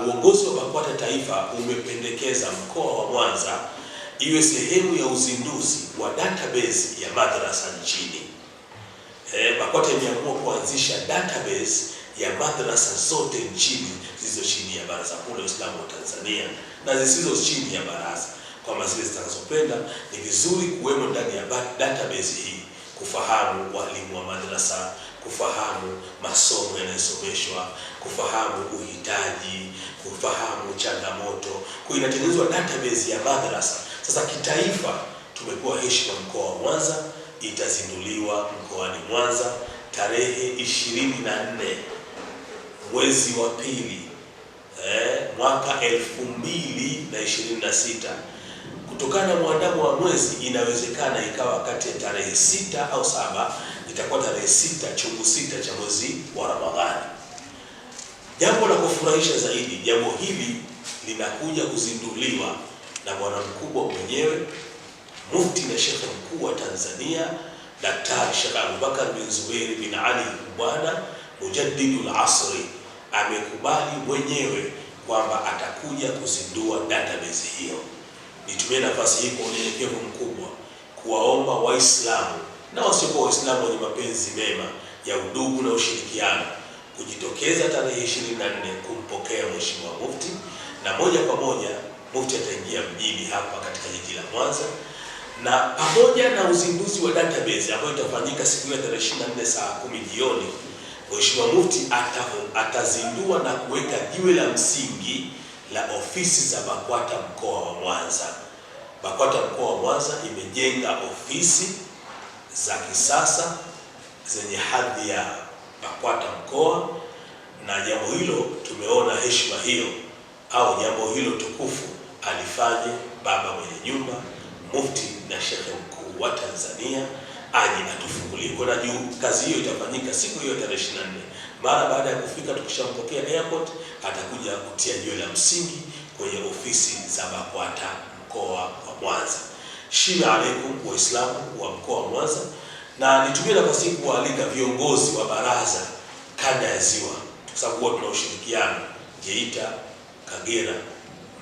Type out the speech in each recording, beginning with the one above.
Uongozi wa BAKWATA Taifa umependekeza mkoa wa Mwanza iwe sehemu ya uzinduzi wa database ya madrasa nchini. BAKWATA imeamua kuanzisha database ya madrasa zote nchini zilizo chini ya Baraza Kuu la Waislamu wa Tanzania na zisizo chini ya baraza, kwamba zile zitakazopenda ni vizuri kuwemo ndani ya database hii, kufahamu walimu wa madrasa, kufahamu masomo yanayosomeshwa, kufahamu uhitaji, kufahamu changamoto. Kwa inatengenezwa database ya madrasa. Sasa kitaifa tumepewa heshima mkoa wa Mwanza, itazinduliwa mkoani Mwanza tarehe 24 mwezi wa pili mwaka 2026. Kutokana na mwandamo wa mwezi, inawezekana ikawa kati ya tarehe 6 au 7, itakuwa tarehe 6 chungu 6 cha mwezi wa Ramadhani. Jambo la kufurahisha zaidi, jambo hili linakuja kuzinduliwa na bwana mkubwa mwenyewe, Mufti na Shekhe mkuu wa Tanzania, Daktari Sheikh Abubakar bin Zubeir bin Ali Bwana Mujaddidul Asri, amekubali mwenyewe kwamba atakuja kuzindua database hiyo. Nitumie nafasi hii kwa unyenyekevu mkubwa kuwaomba Waislamu na wasiokuwa Waislamu wenye mapenzi mema ya udugu na ushirikiano kujitokeza tarehe 24 kumpokea Mheshimiwa Mufti, na moja kwa moja Mufti ataingia mjini hapa katika jiji la Mwanza, na pamoja na uzinduzi wa database ambayo itafanyika siku ya tarehe 24 saa 10 jioni, Mheshimiwa Mufti atazindua na kuweka jiwe la msingi la ofisi za BAKWATA mkoa wa Mwanza. BAKWATA mkoa wa Mwanza imejenga ofisi za kisasa zenye hadhi ya BAKWATA mkoa, na jambo hilo tumeona heshima hiyo au jambo hilo tukufu alifanye baba mwenye nyumba, Mufti na Shekhe mkuu wa Tanzania aje atufungulie. Kwa juu kazi hiyo itafanyika siku hiyo tarehe 24. Mara baada ya kufika, tukishampokea airport, atakuja kutia jiwe la msingi kwenye ofisi za BAKWATA mkoa wa Mwanza. Shina alaikum Waislamu wa mkoa wa Mwanza, na nitumie nafasi hii kuwaalika viongozi wa baraza kanda ya Ziwa, kwa sababu huwa tuna ushirikiano Geita, Kagera,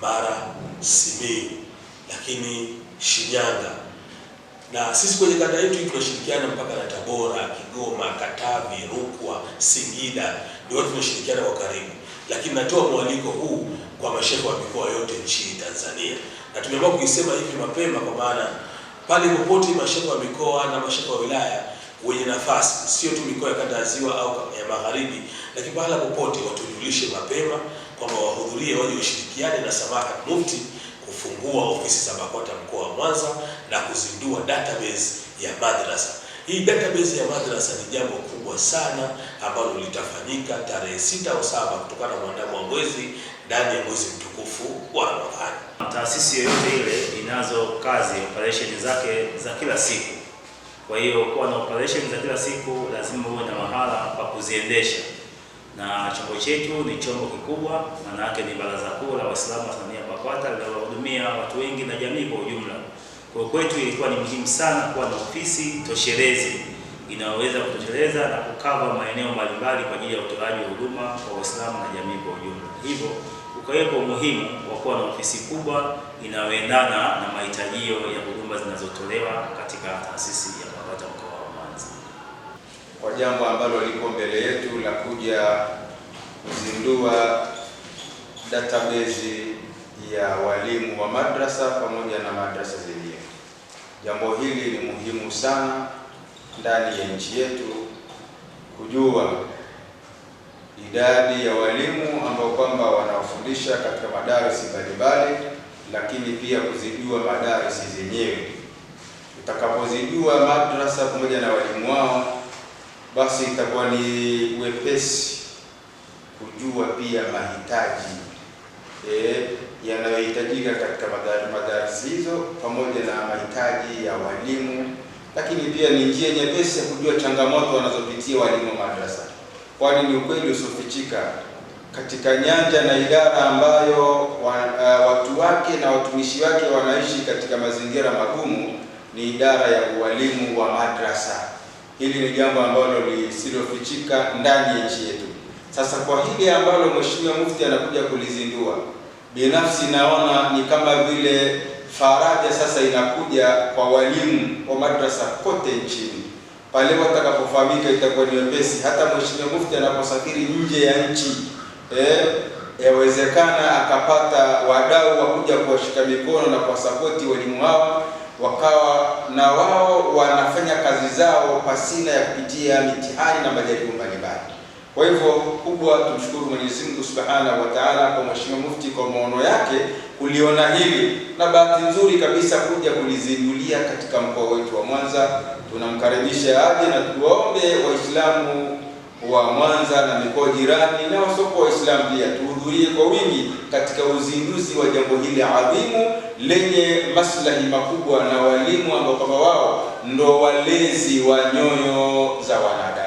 Mara, Simiyu, lakini Shinyanga, na sisi kwenye kanda yetu hii tunashirikiana mpaka na Tabora, Kigoma, Katavi, Rukwa, Singida, ni watu tunashirikiana kwa karibu. Lakini natoa mwaliko huu kwa mashehe wa mikoa yote nchini Tanzania, na tumeamua kuisema hivi mapema kwa maana pale popote mashehe wa mikoa na mashehe wa wilaya wenye nafasi, sio tu mikoa ya kanda ya Ziwa au ya Magharibi, lakini pahala popote watujulishe mapema kwamba wahudhurie, waje washirikiane na Samahat Mufti kufungua ofisi za BAKWATA mkoa wa Mwanza na kuzindua database ya madrasa. Hii database ya madrasa ni jambo kubwa sana ambalo litafanyika tarehe 6 au 7 kutokana na mwandamo wa mwezi ndani ya mwezi mtukufu wa Ramadhani. Taasisi yoyote ile inazo kazi operation zake za kila siku. Kwa hiyo kuwa na operation za kila siku lazima uwe na mahala pa kuziendesha, na chombo chetu ni chombo kikubwa, maana yake ni Baraza Kuu la Waislamu wa Tanzania BAKWATA linalowahudumia watu wengi na jamii kwa ujumla. Kwa kwetu ilikuwa ni muhimu sana kuwa na ofisi toshelezi inayoweza kutosheleza na kukava maeneo mbalimbali kwa ajili ya utoaji wa huduma kwa Waislamu na jamii kwa ujumla. Hivyo ukawepo umuhimu wa kuwa na ofisi kubwa inayoendana na mahitajio ya huduma zinazotolewa katika taasisi ya BAKWATA mkoa wa Mwanza. Kwa jambo ambalo liko mbele yetu la kuja kuzindua database ya walimu wa madrasa pamoja na madrasa zenyewe. Jambo hili ni muhimu sana ndani ya nchi yetu kujua idadi ya walimu ambao kwamba wanaofundisha katika madarisi mbalimbali, lakini pia kuzijua madarisi zenyewe. Utakapozijua madrasa pamoja na walimu wao, basi itakuwa ni wepesi kujua pia mahitaji yanayohitajika katika madarisi hizo pamoja na mahitaji ya walimu, lakini pia ni njia nyepesi ya kujua changamoto wanazopitia walimu wa madrasa, kwani ni ukweli usiofichika katika nyanja na idara ambayo watu wake na watumishi wake wanaishi katika mazingira magumu ni idara ya ualimu wa madrasa. Hili ni jambo ambalo lisilofichika ndani ya nchi yetu. Sasa kwa hili ambalo Mheshimiwa Mufti anakuja kulizindua, binafsi naona ni kama vile faraja sasa inakuja kwa walimu wa madrasa kote nchini. Pale watakapofahamika itakuwa ni wepesi, hata Mheshimiwa Mufti anaposafiri nje ya nchi yawezekana akapata wadau wa kuja kuwashika mikono na kuwasapoti walimu hawa, wakawa na wao wanafanya kazi zao pasina ya kupitia mitihani na majaribu mbalimbali. Kwa hivyo kubwa, tumshukuru Mwenyezi Mungu Subhanahu wa Ta'ala kwa Mheshimiwa Mufti kwa maono yake kuliona hili na bahati nzuri kabisa kuja kulizindulia katika mkoa wetu wa Mwanza. Tunamkaribisha aje na tuwaombe Waislamu wa Mwanza na mikoa jirani na wasiokuwa Waislamu pia tuhudhurie kwa wingi katika uzinduzi wa jambo hili adhimu lenye maslahi makubwa, na walimu ambao kwamba wao ndo walezi wa nyoyo za wanadamu.